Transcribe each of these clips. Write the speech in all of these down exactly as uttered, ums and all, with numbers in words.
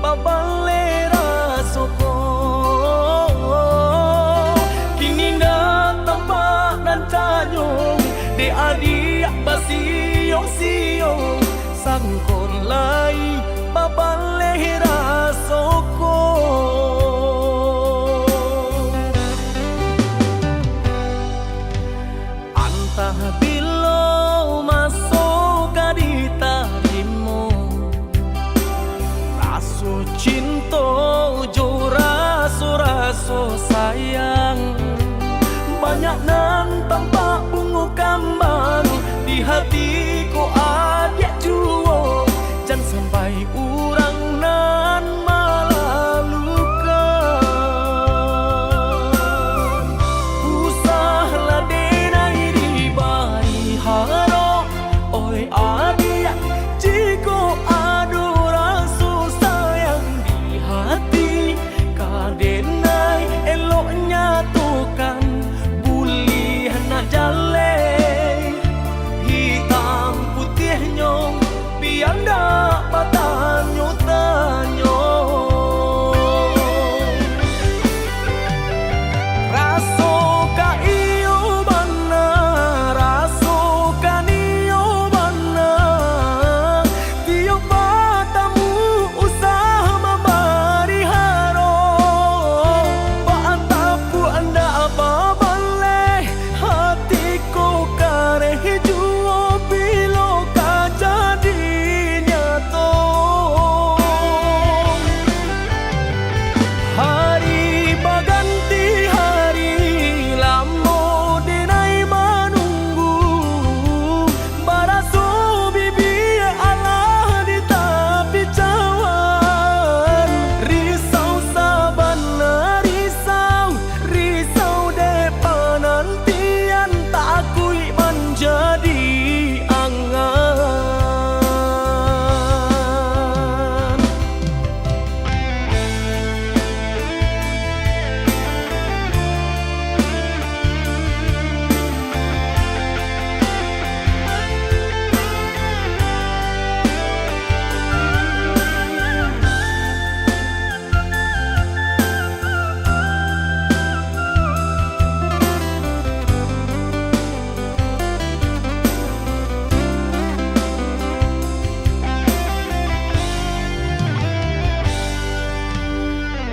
Babaleh raso ko, kini ndak tampak nan tanyo, dek adiak basio-sio, sangko lai babaleh raso ko. Antah bilo maso ka ditarimo, raso cinto jo raso-raso sayang. Banyak nan tampak bungo kambang di hati ko adiak juo, jan sampai urang nan malalukan. Usahlah denai dibari harok, oi adiak, jikok ado raso sayang di hati, ka denai elok nyatokan, buliah nak jaleh hitam putiahnyo, bia ndak batanyo-tanyo. Raso ka iyo bana, raso ka nio bana, tiok batamu usah mambari harok, baa tapuak ndak babaleh. Hati ko kareh juo bilo ka jadi nyato. Hari baganti hari, lamo denai manunggu. Baraso bibia alah di tapi cawan. Risau sabana risau, risau dek panantian, takuik manjadi angan.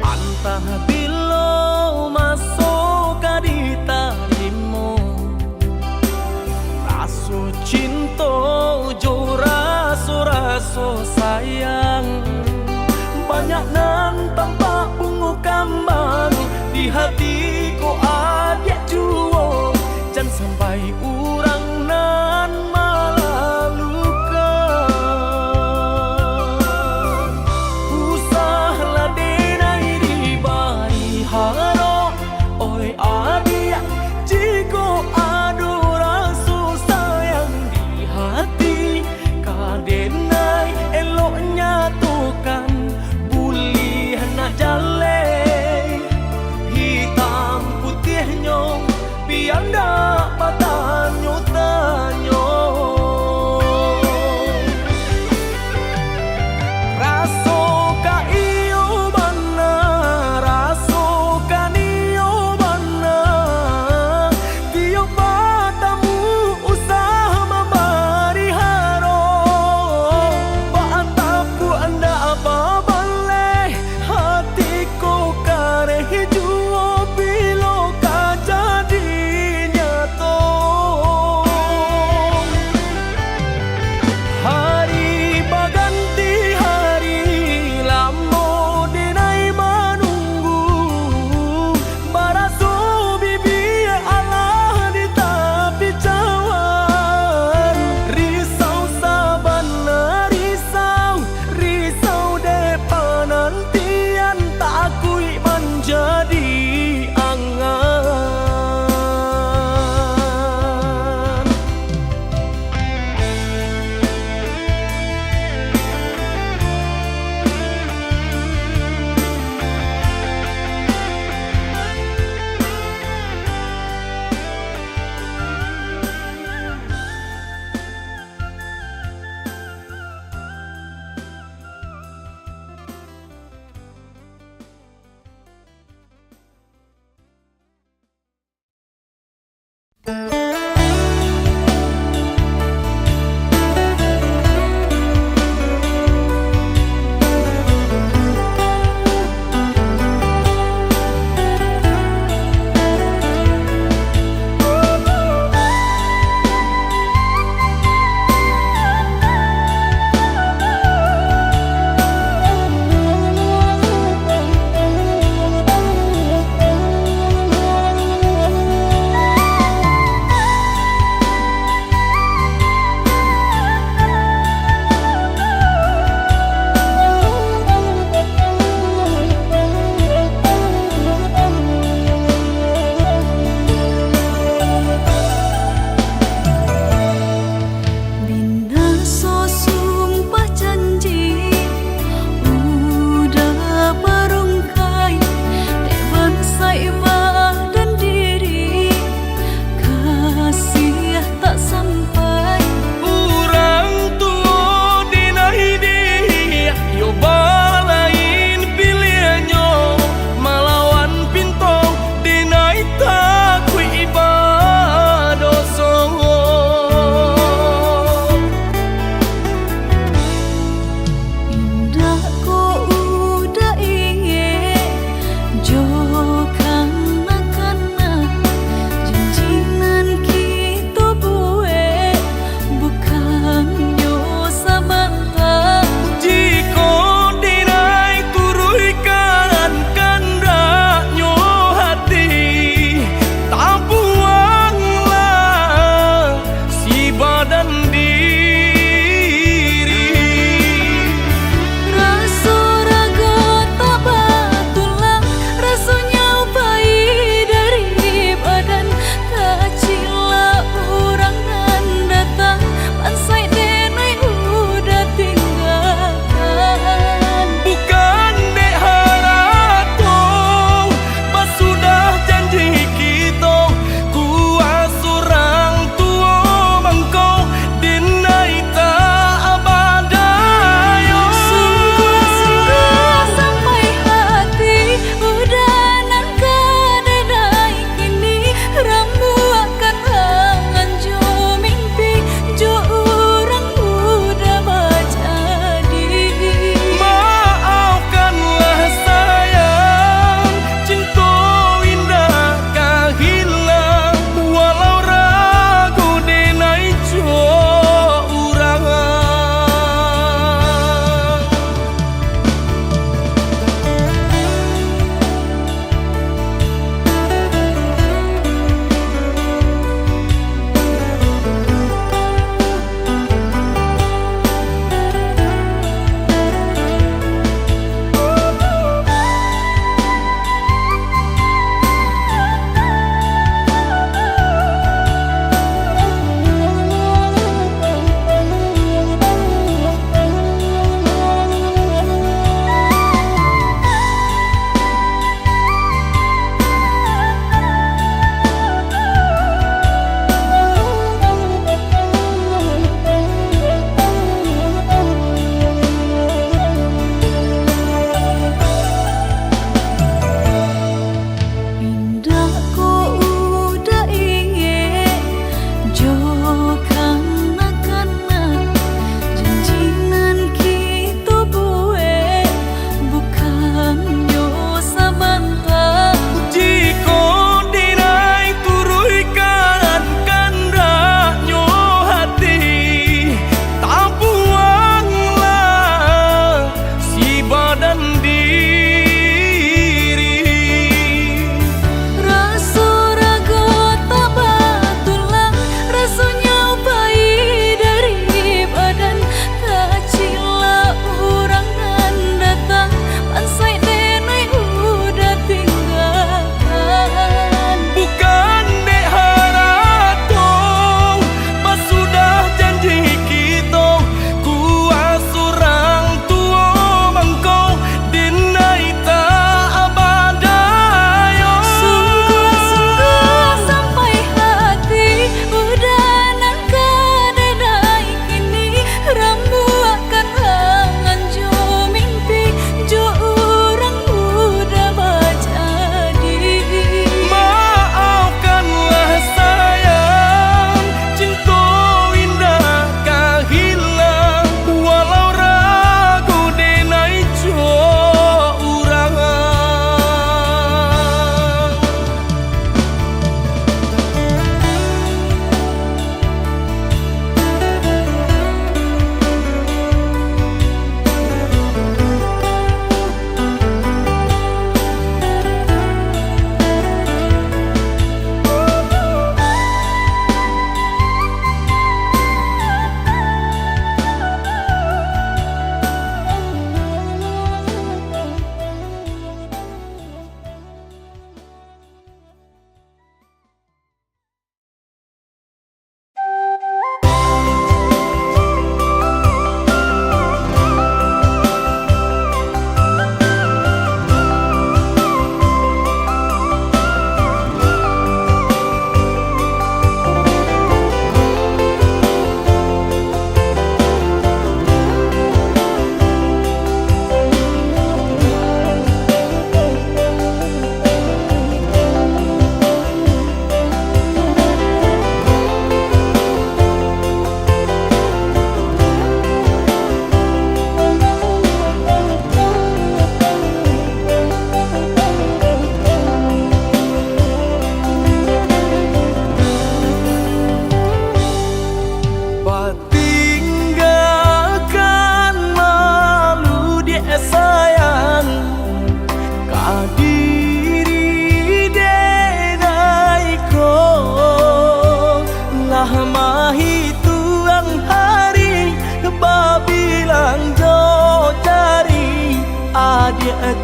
Antah bilo maso ka ditarimo, raso cinto jo raso-raso sayang. Banyak nan tampak bungo kambang di hati ko adiak juo, jan sampai urang nan malalukan. Usahlah denai dibari harok, oi adiak, jikok ado raso sayang di hati, ka denai elok nyatokan, buliah nak jaleh hitam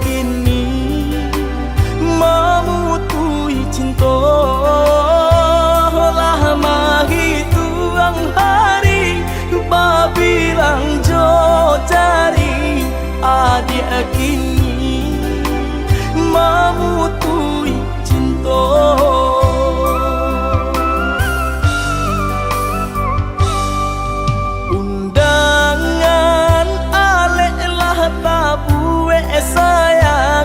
kini mamutuih cinto, lah mahituang hari babilang jo jari, adiak kini mamutuih cinto. Undangan alek lah tabuek sayang.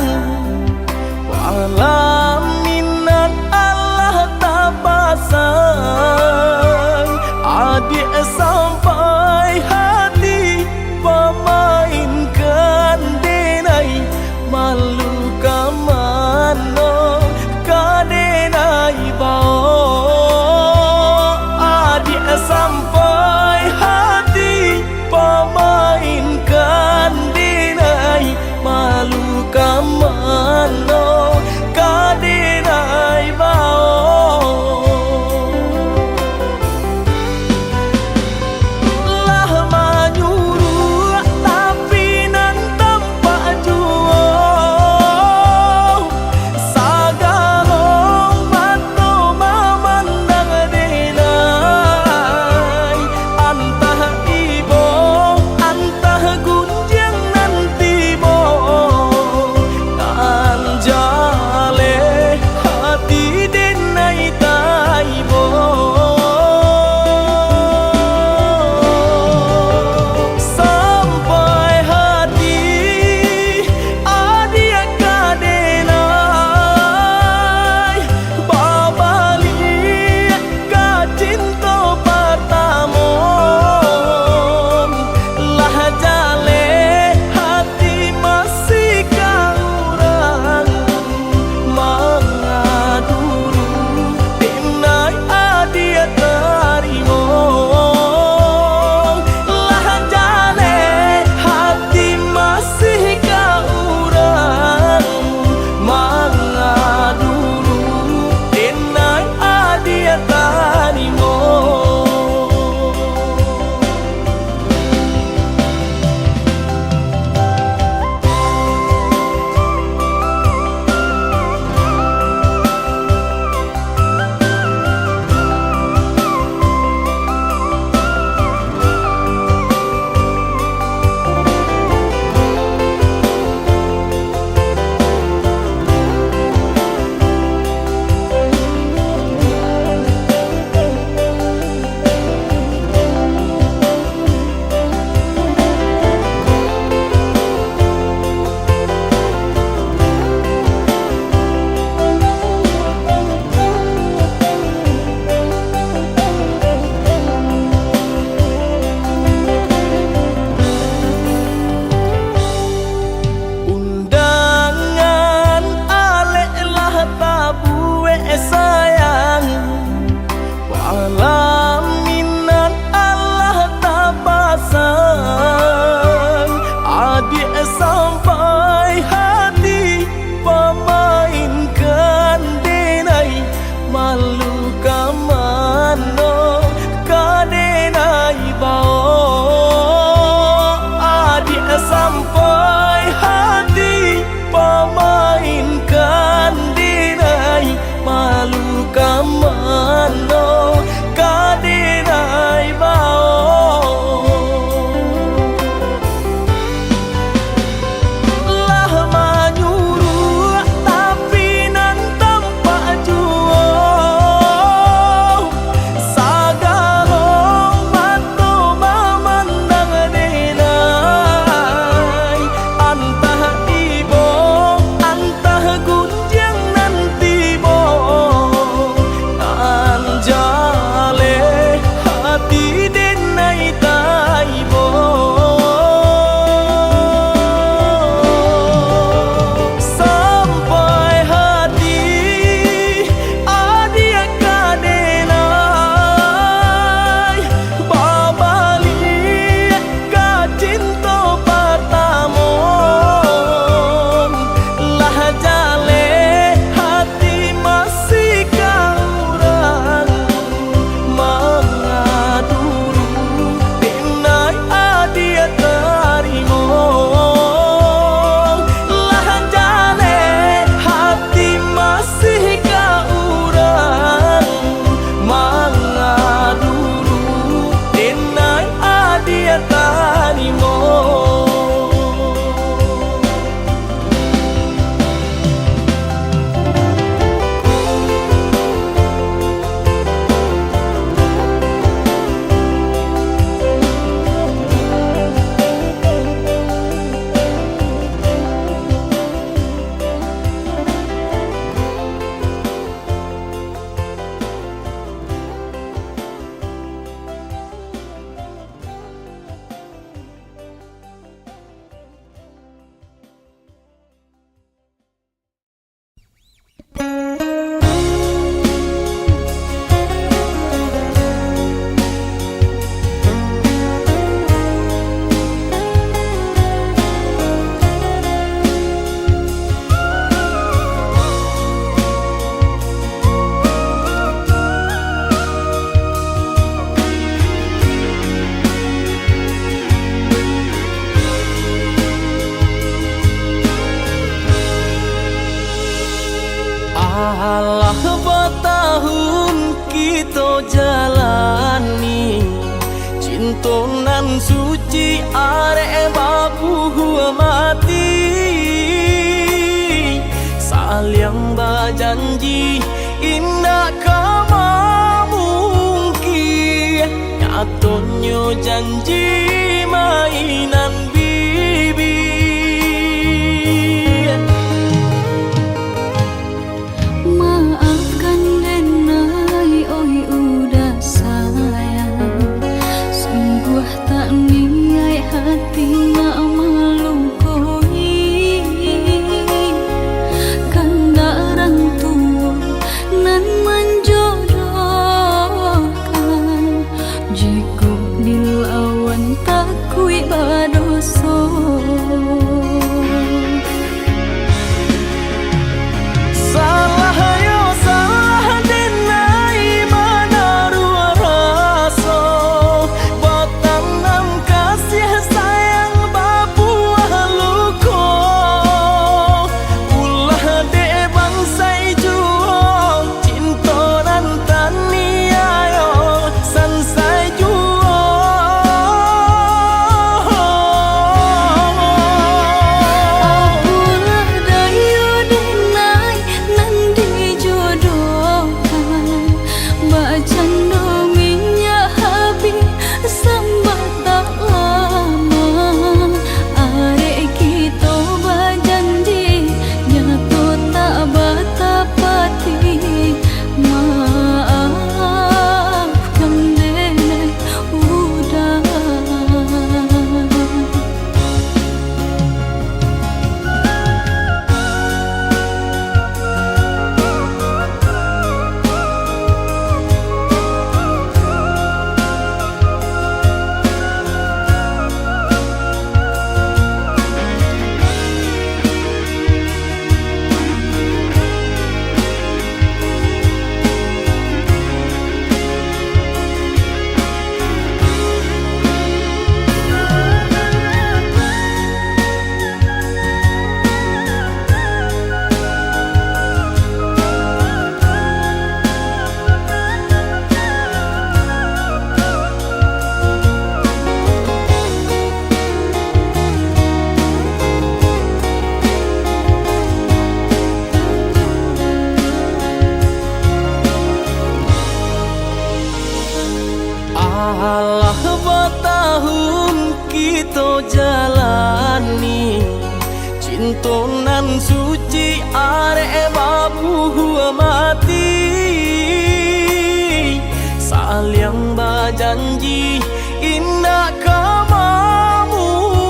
Tahun kito jalani, cinto nan suci arek babuah mati. Saliang bajanji indak ka mamungkia, nyatonyo janji mainan bibia. Maafkan denai, oi uda sayang, sungguah tak niaik hati nak malukoi. Kandak urang tuo nan manjodohkan, jikok dilawan takuik badoso. Salah yo salah denai manaruah raso, batanam kasih sayang babuah luko. Ulah dek bansai juo, cinto nan taniayo sansai juo. Apolah dayo denai nan dijodohkan, bak cando minyak habih sambatang lamo. Arek kito bajanji, nyato tak batapati. Maafkan denai uda. Alah batahun kito jalani, cinto nan suci arek babuah mati. Saliang bajanji indak ka mamungkia,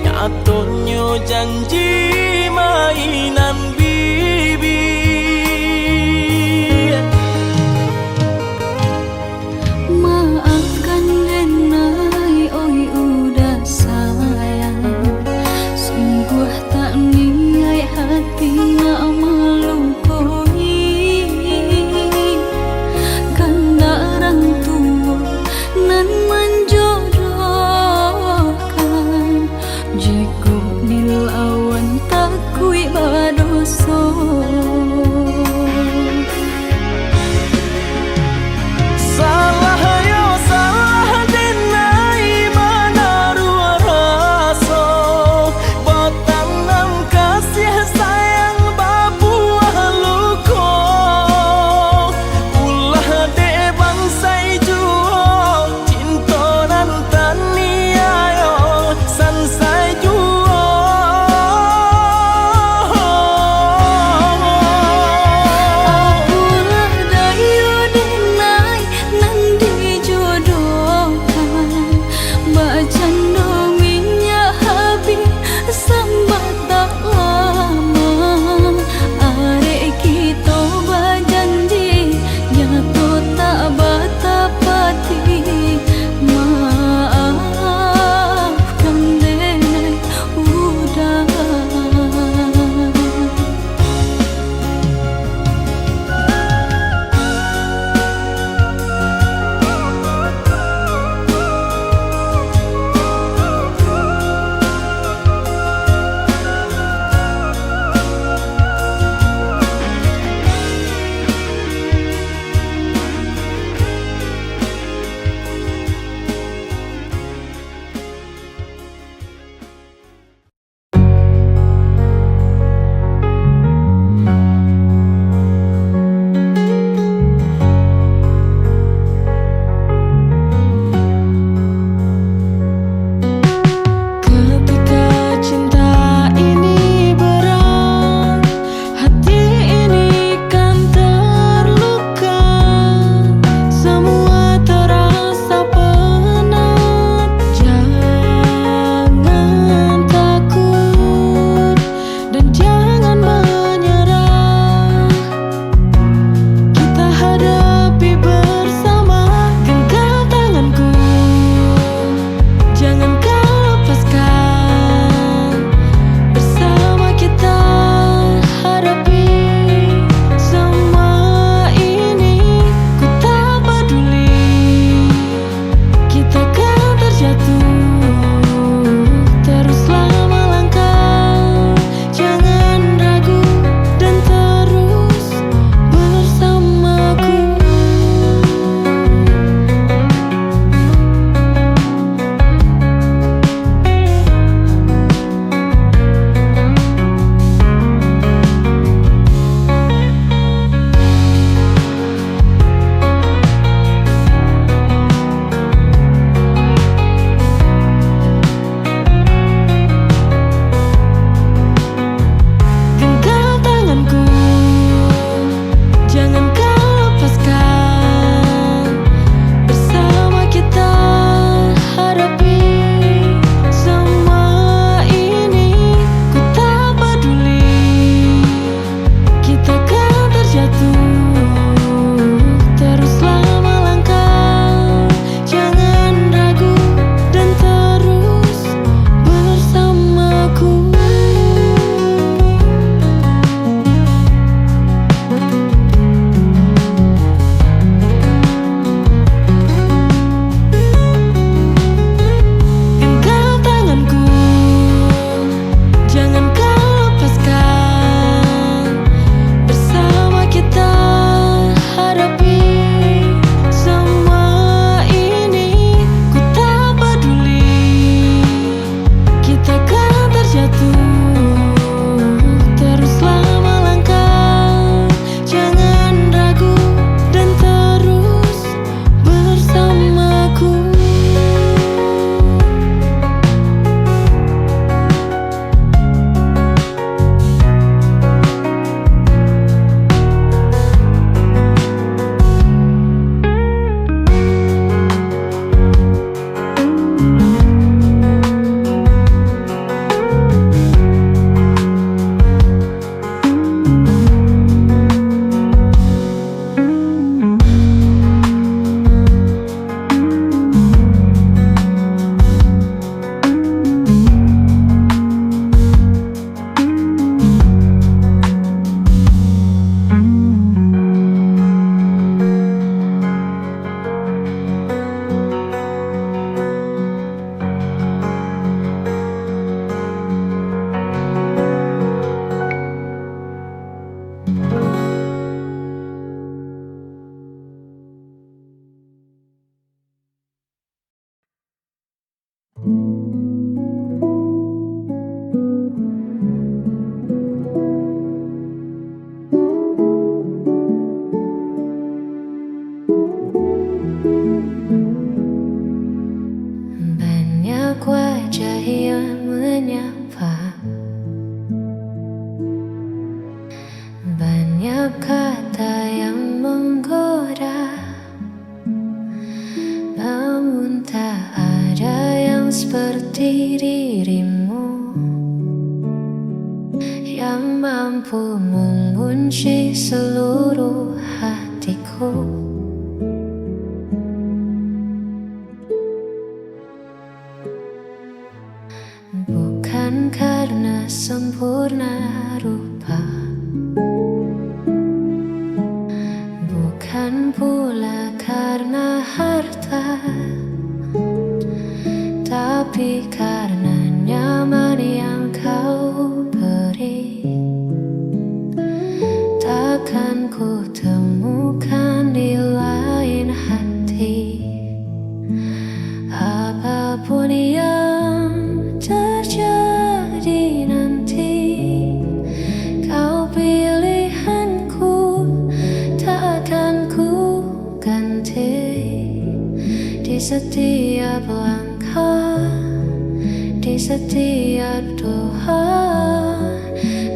nyatonyo janji mainan bibia. Maafkan denai, oi uda sayang, sungguah tak niaik hati nak malukoi. Kandak urang tuo menyapa. Banyak kata yang menggoda, namun tak ada yang seperti dirimu, yang mampu mengunci seluruh hatiku. Bukan karena sempurna rupa, bukan pula karena harta, tapi karena nyaman yang kau beri. Takkan ku temukan di lain hati. Apapun yang terjadi nanti, kau pilihanku, tak akan ku ganti. Di setiap langkah, di setiap doa,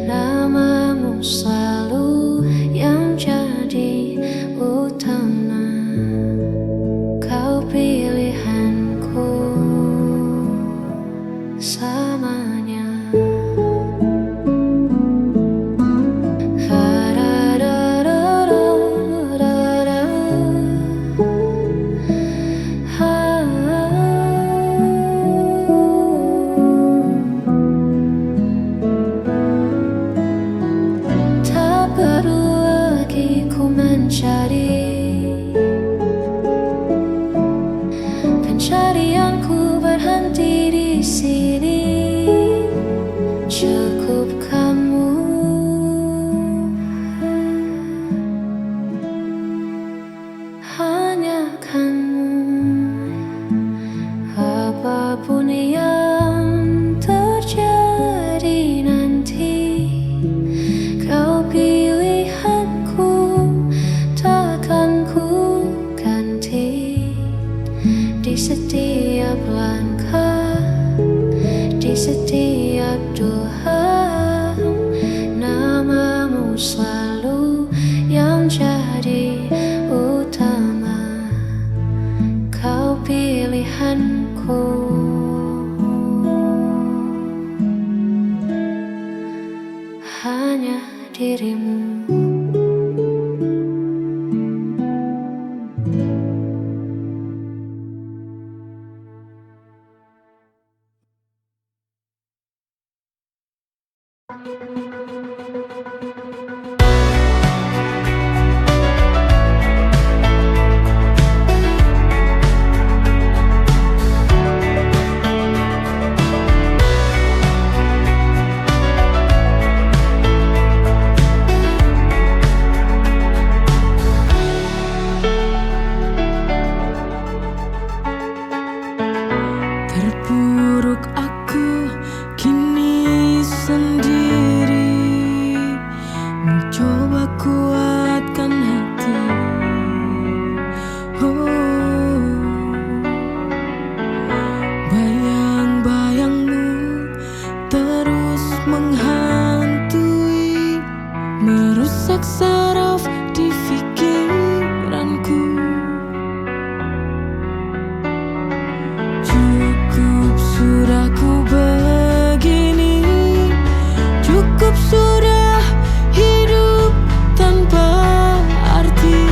namamu selalu yang jadi utama. Kau pilihanku selamanya. Tak perlu lagi ku mencari. Pencarianku berhenti di sini. Cukup kamu, hanya kamu. Apapun yang terjadi nanti, kau pilihanku, takkan ku ganti. Di setiap langkah, di setiap doa, namamu selalu yang jadi utama. Kau pilihanku, hanya dirimu. Terpuruk aku kini sendiri, mencoba kuatkan hati. Oh, bayang-bayangmu terus menghantui, merusak saraf di pikiranku. Cukup sudah ku begini, cukup sudah hidup tanpa arti.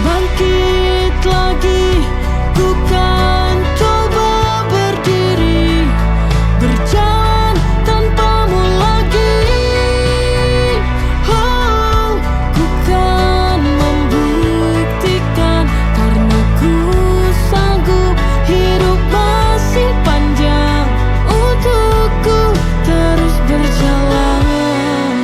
Bangkit lagi, ku kan coba berdiri, berjalan tanpamu lagi. Oh, ku kan membuktikan, karena ku sanggup, hidup masih panjang untukku terus berjalan.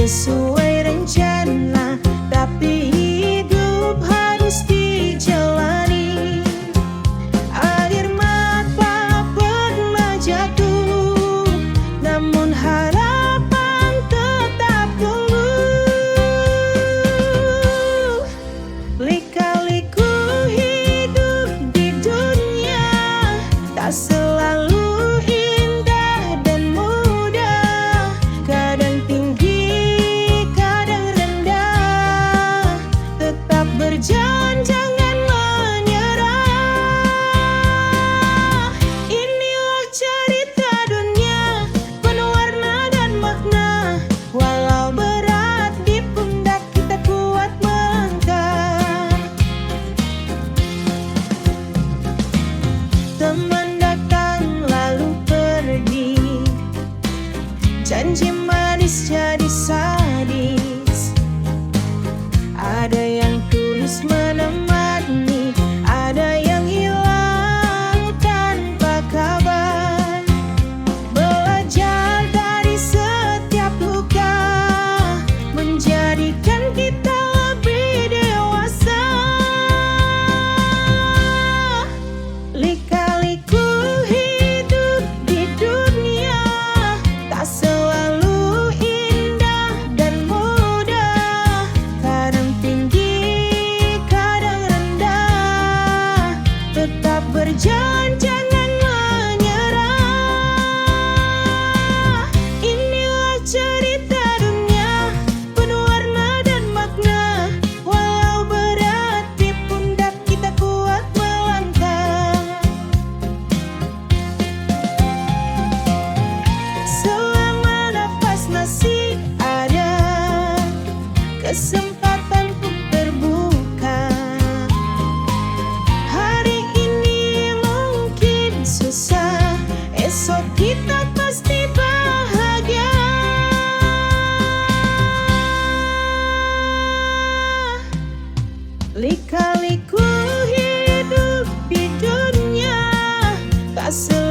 sesuai rencana, tapi hidup harus dijalani. Air mata pernah jatuh, namun harapan tetap tumbuh. Lika-liku hidup di dunia tak selalu indah dan mudah, kadang tinggi, kadang rendah. Tetap berjalan, jangan menyerah. Inilah cerita dunia, penuh warna dan makna. Walau berat di pundak, kita kuat melangkah. Teman datang lalu pergi, janji manis jadi sadis. Ada yang tulus menemani, ada yang hilang tanpa kabar. Belajar dari setiap luka, menjadikan kita lebih dewasa. Lika-liku hidup di dunia tak selalu indah dan mudah, kadang tinggi, kadang rendah. Tetap berjalan, jangan menyerah. Inilah cerita dunia, penuh warna dan makna. Walau berat di pundak, kita kuat melangkah. Selama nafas masih ada, kesempatan pun terbuka. Hari ini mungkin susah, esok kita pasti bahagia. Lika-liku hidup di dunia tak se-